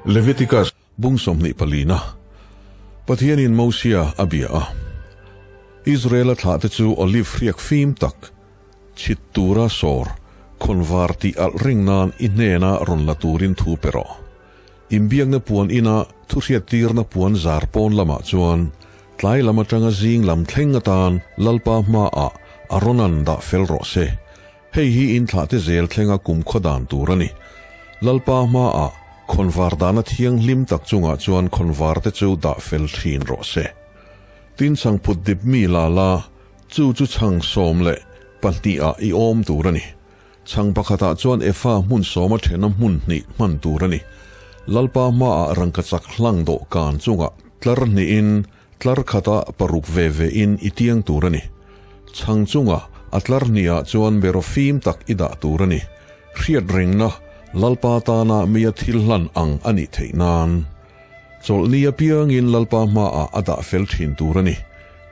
Leviticus bung 24na Pathianin Mosia a bia a. Israela thlahte chu olive hriak fim tak chhit tura sawr khawnvar tih alh ring nan i hnena rawn la turin thu pe rawh. Inbiakna puan ina thuhriattirna puan zar pawn lamah chuan tlai lam atanga zing lam thleng atan Lalpa hmaah Aaronan dah fel rawh se. Hei hi in thlahte zel thlenga kumkhaw dan tur a ni. Lalpa hmaah khawnvar dahna thianghlim tak chungah chuan khawnvarte chu dah fel thin rawh se. Tin chhangphut dip mi la la, chu chu chhang 12 ah i awm tur a ni. Chhang pakhatah chuan efa hmun sawma thena hmun hnih hman tur a ni. Lalpa hmaah rangkachak hlang dawhkan chungah tlar hnihin tlar khata paruk ve vein i tiang tur a ni. Chhang chunga a tlar hnihah chuan beraw fim tak i dah tur a ni. Hriat rengna Lalpa tana mia thil hlan ang a nih theih nan. Chawlhni apiangin Lalpa hmaah a dah fel thin tur a ni.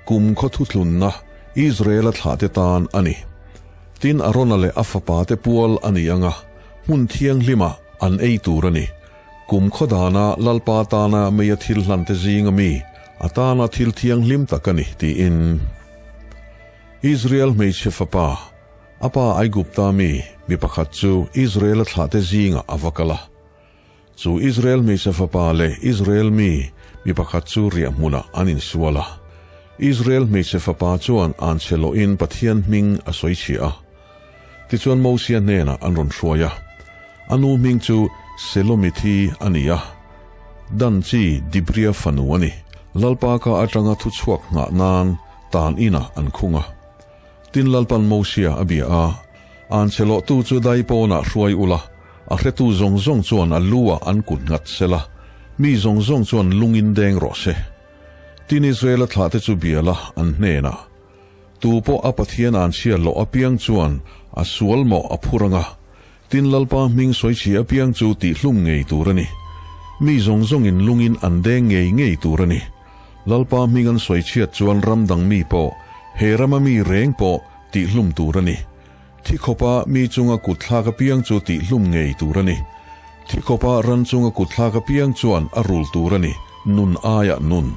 Kum khaw thuthlunna Israel-a thlahte tan a ni. Tin Arona leh a fapate pual a ni ang a, hmun thianghlima an ei tur a ni. Kum khaw dana Lalpa tana meia thil hlante zinga mi a tana thil thianghlim tak a ni, tiin. Israel hmeichhe fapa, a pa Aigupta mi, mi pakhat chu Israel-a thlahte zingah a va kal a. Chu Israel hmeichhe fapa leh Israel mi mi pakhat chu riah hmunah an insual a. Israel hmeichhe fapa chuan an chhe lohin Pathian hming a sawi chhia a. Tichuan Mosia hnenah an rawn hruai a. A nu hming chu Selomithi a ni a, Dan chi Dibria fanu a ni. Lalpa ka atanga thu chhuak nghah nan tan inah an khung a. Tin Lalpan Mosia a bia a, An chhe lawhtu chu dai pawnah hruai ula, a hretu zawng zawng chuan a lu ah an kut nghat sela, mi zawng zawng chuan lungin deng rawh se. Tin Israela thlahte chu biala an hnenah, Tu pawh a Pathian an chhia loh apiang chuan a sual mawh a phur anga, tin Lalpa hming sawi chhia apiang chu tihhlum ngei tur a ni. Mi zawng zawngin lungin an deng ngei ngei tur a ni. Lalpa hming an sawi chhiat chuan ram dang mi pawh, he rama mi reng pawh tihhlum tur a ni. Thi khawpa mi chunga kut thlak apiang chu tihhlum ngei tur a ni. Thi khawpa ran chunga kut thlak apiang chuan a rul tur a ni, nun aiah nun.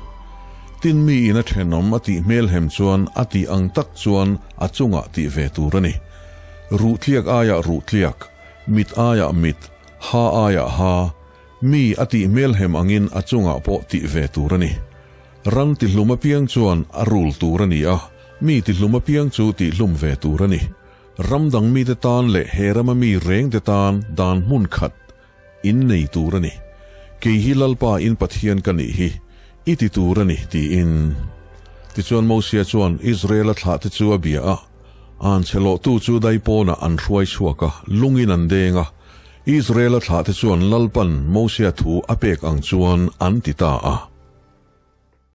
Tin mi in a thenawm a tih hmelhem chuan a tih ang tak chuan a chungah tih ve tur a ni. Ruh tliak aiah ruh tliak, mit aiah mit, ha aiah ha, Mi a tih hmelhem angin a chungah pawh tih ve tur a ni. Ran tihlum apiang chuan a rul tur a ni a, mi tihlum apiang chu tihlum ve tur a ni. Ram dang mite tan leh he rama mi rengte tan dan hmun khat in nei tur a ni. Kei hi Lalpa in Pathian ka nih hi, i ti tur a ni, tiin. Tichuan Mosia chuan Israela thlahte chu a bia a, an chhe lawhtu chu daipawnah an hruai chhuak a, lungin an deng a, Israela thlahte chuan Lalpan Mosia thu a pek ang chuan an ti ta a.